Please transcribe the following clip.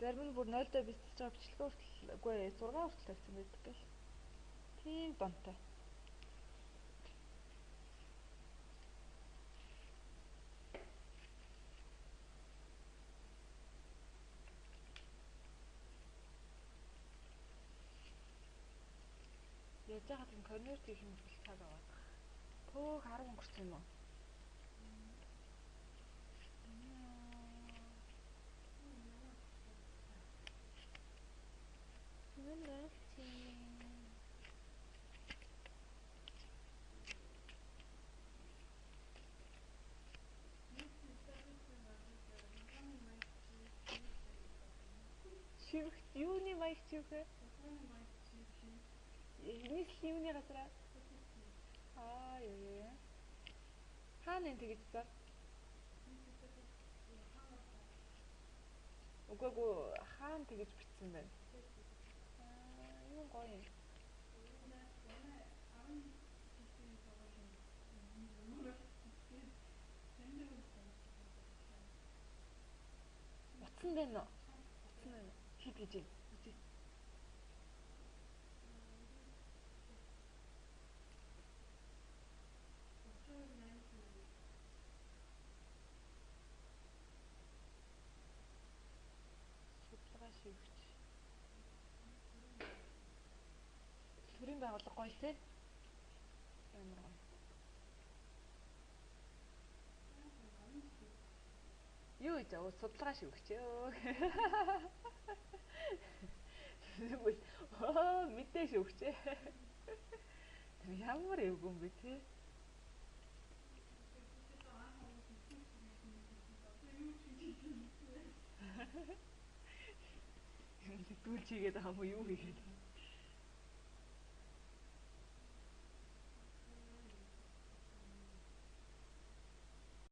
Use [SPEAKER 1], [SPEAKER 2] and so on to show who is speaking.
[SPEAKER 1] Зарим нь бүр 0 дээр бэлтгэж байгаа бичлэгээ хүртэл үгүй 6 хүртэл тавьсан байдаг гэл. Тийм донтой. Яаж яагаад энэ конверт хийх юм бол цаг аваад. Пөөх 10 өнгөрсөн юм уу? Шивх юуны маяг чивх вэ? Нийслэлийн юуны газраа? Аа юу. Хаана энэ тэгэж зар? Үгүй хаана тэгэж бичсэн бэ? Аа юу гоё юм. Утсан байна уу? Утсан байна уу? Хэд гэж юм? Үзье. Судалгаа шивгч. Төрийн байгууллага гоё те. Амар гоё. Юу гэж аа судалгаа шивгч ёо. Тэгвэл мэдээ шивгч. Тэр ямар эвгүй юм бэ те. Юм дүүлж хийгээд байгаа юм уу юу хийгээд.